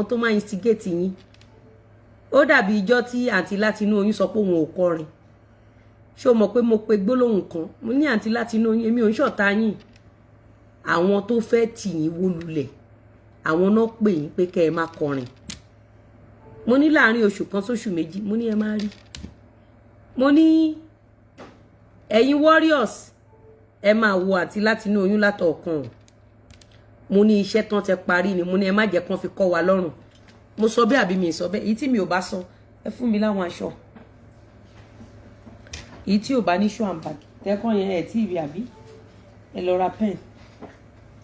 Tó máa instigate yín, ó dàbí ijọ́ tí àǹtí látinú oyún sọ pé òun ò kọrin. Ṣé o mọ̀ pé mo pe gbólóhùn kan? Mo ní, "Àǹtí látinú oyún, èmi ò ń ṣọ̀tá yín. Àwọn tó fẹ́ tì yín wó lulẹ̀, àwọn náà pè yín pé kẹ́ ẹ má kọrin." Mo ní láàrin oṣù kan sóṣù 2, mo ní ẹ má rí. Mo ní ẹ̀yin warriors, ẹ máa wo àǹtí látinú oyún látọ̀ọ̀kan. Mo ní iṣẹ́ tán tẹ parí ni. Mo ní ẹ má jẹ́ kán fi kọ́ wa lọ́rùn. Mo sọ bẹ́ẹ̀ àbí mi sọ bẹ́ẹ̀? Èyí tí mi ò bá sọ, ẹ fún mi láwọn aṣọ. Èyí tí ò bá ní show and bag tẹ́kọ̀ yẹn, ẹ̀ tí ì rí àbí? Ẹ lọ ra pen.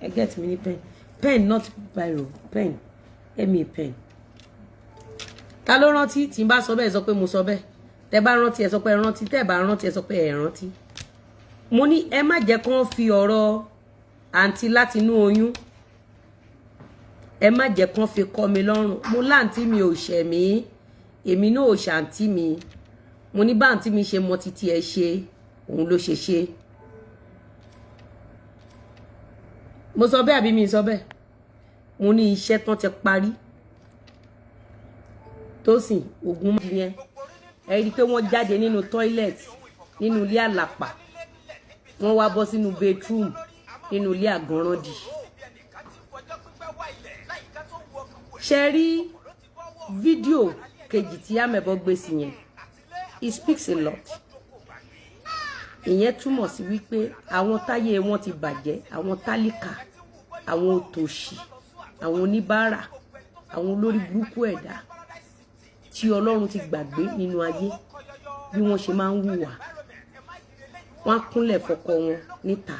Ẹ get mi ní pen, pen, not biro, pen. Ẹ mi pen. Ta ló rántí? Tí n bá sọ bẹ́ẹ̀, sọ pé mo sọ bẹ́ẹ̀. Tẹ́ bá rántí, ẹ sọ pé ẹ rántí. Tẹ́ bá rántí, ẹ sọ pé ẹ rántí. Mo ní ẹ má jẹ́ kán fi ọ̀rọ̀ àǹtí látinú oyún, ẹ má jẹ́ kán fi kọ́ mi lọ́rùn. Mo láǹtí mi ò ṣẹ̀ mí, èmi náà ò ṣàǹtí mi. Mo ní bá àǹtí mi ṣe mọ títí ẹ ṣe, òun ló ṣe ṣe. Mo sọ bẹ́ẹ̀ àbí mi sọ bẹ́ẹ̀? Mo ní iṣẹ́ tán ti parí. Tósìn ogun yẹn, ẹ rí i pé wọ́n jáde nínú toilet nínú ilé àlàpà, wọ́n wá bọ́ sínú bedroom nínú ilé àgànràndì. Ṣe rí fídíò kejì tí Amẹ̀bọ gbé sí yẹn? It speaks a lot. Ìyẹn túmọ̀ sí wípé àwọn táyé wọn ti bàjẹ́, àwọn tálíkà, àwọn òtòṣì, àwọn oníbàárà, àwọn olórí burúkú ẹ̀dá tí Ọlọ́run ti gbàgbé nínú ayé, bí wọ́n ṣe máa ń hùwà, wọ́n á kúnlẹ̀ fọkọ wọn níta,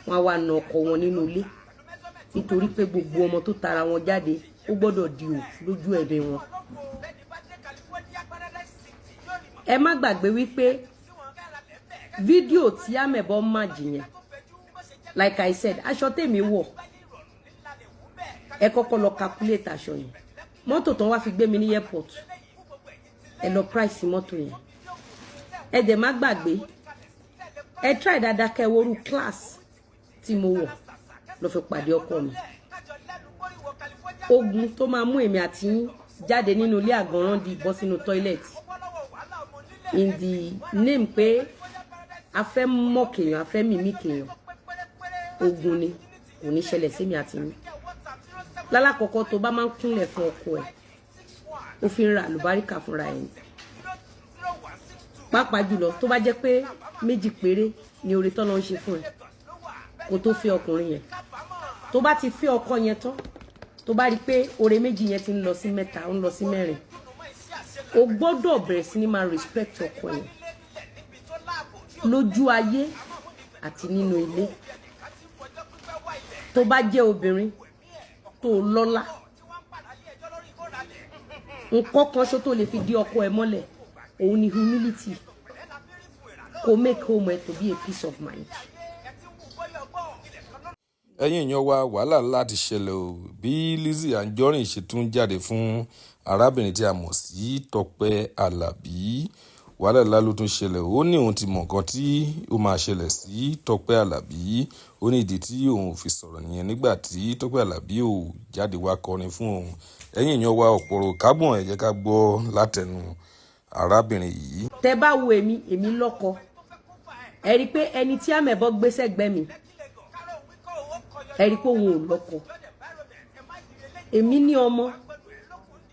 wọ́n á wá na ọkọ wọn nínú ilé, nítorí pé gbogbo ọmọ tó tara wọn jáde, ó gbọ́dọ̀ di òkú lójú ẹ̀mí wọn. Ẹ má gbàgbé wípé fídíò tí Amẹ̀bọ májì yẹn, like I said, aṣọ tèmi wọ̀, ẹ kọ́kọ́ lọ calculate aṣọ yẹn. Mọ́tò tán wá fi gbé mi ní airport, ẹ lọ price mọ́tò yẹn. Ẹ dẹ̀ má gbàgbé, ẹ try dáadáa kẹ́ worú class tí mo wọ̀ lọ fi pàdé ọkọ mi. Ogun tó máa mú èmi àti yín jáde nínú ilé àgànràn di bọ́ sínú toilet in the name pé a fẹ́ mọ̀ kéèyàn, a fẹ́ mímí kéèyàn, ogun ni kò ní ṣẹlẹ̀ sí mi àti yín. Lálákọ̀ọ́kọ́, tó bá máa ń kúnlẹ̀ fún ọkọ ẹ̀, ó fi ń ra àlùbáríkà fúnra ẹ̀ ni, pàápàá jùlọ tó bá jẹ́ pé méjì péré ni oore tọ́lọ́ ń ṣe fún ẹ kó tó fẹ́ ọkùnrin yẹn. Tó bá ti fẹ́ ọkọ yẹn tán, tó bá rí i pé oore méjì yẹn ti ń lọ sí mẹ́ta, ó ń lọ sí mẹ́rin, o gbọ́dọ̀ bẹ̀rẹ̀ sí ní máa respect ọkọ yẹn lójú ayé àti nínú ilé. Tó bá jẹ́ obìnrin tó lọ́lá, nǹkan kan ṣó tó lè fi di ọkọ ẹ mọ́lẹ̀, òun ni humility. Kò make home ẹ to be a peace of mind. Ẹ̀yin èèyàn wa, wàhálà ńlá ti ṣẹlẹ̀ o. Bí Lizzy Anjorin ṣe tún jáde fún arábìnrin tí a mọ̀ sí Tọ́pẹ́ Alábí, wàhálà ńlá ló tún ṣẹlẹ̀. Ó ní òun ti mọ nǹkan tí ó máa ṣẹlẹ̀ sí Tọ́pẹ́ Alábí. Ó ní ìdí tí òun fi sọ̀rọ̀ nìyẹn nígbà tí Tọ́pẹ́ Alábí ò jáde wá kọrin fún òun. Ẹ̀yin èèyàn wa, ọ̀pọ̀rọ̀ kábọ̀n, ẹ jẹ́ ká gbọ́ látẹnu arábìnrin yìí. Tẹ bá wo èmi, èmi lọ́kọ. Ẹ rí i pé ẹni tí Àmẹ̀bọ gbé sẹ́gbẹ́ mi, ẹ rí i pé òun ò lọ́kọ. Èmi ní ọmọ.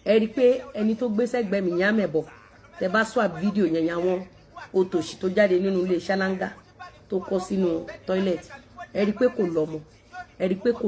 Ẹ rí i pé ẹni tó gbé sẹ́gbẹ́ mi yẹn, Àmẹ̀bọ, tẹ bá swap fídíò yẹn yẹn, àwọn òtòṣì tó jáde nínú ilé ṣáláńgá tó kọ́ sínú toilet, ẹ rí i pé kò lọ́mọ. Ẹ rí i pé kò